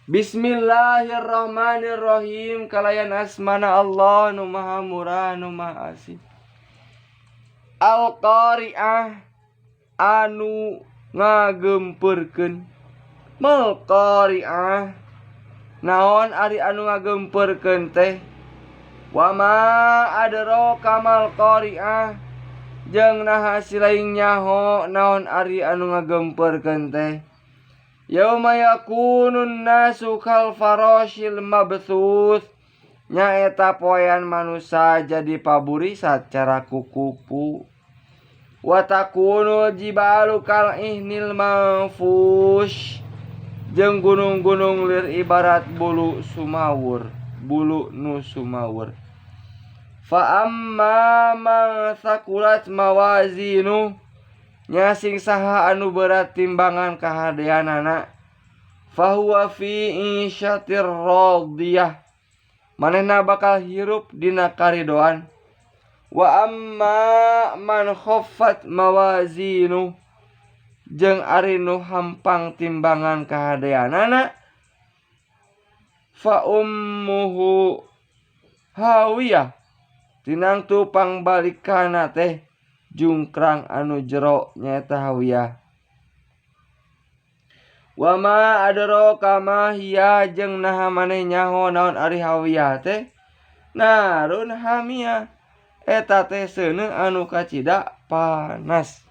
Bismillahirrahmanirrahim kalayan asmana Allah nu maha murah nu maha asih. Al-Qari'ah anu ngagempeurkeun. Mal qari'ah naon ari anu ngagempeurkeun teh? Wa ma adraka mal qari'ah jeung naha silaing nyaho naon ari anu ngagempeurkeun teh? Yauma yakunun nasu kal farashil mabtsuts nyaeta poean manusa jadi paburisat cara kukupu. Wa takunul jibalu kal ihnil manfush jeung gunung-gunung lir ibarat bulu sumawur, bulu nu sumawur. Fa amma man thaqulat mawazinu nya sing saha anu berat timbangan kahadeanana fahuwa fi isyatir radiyah manehna bakal hirup dina karidoan. Wa amma man khaffat mawazinu jeung ari nu hampang timbangan kahadeanana fa ummuhu hawiyah tinangtu pangbalikana teh jungkrang anu jero nyaeta hawiyah. Wa ma adraka ma hiya jeung naha maneh nyaho naon ari hawiyah teh narun hamiyah eta teh seuneu anu kacida panas.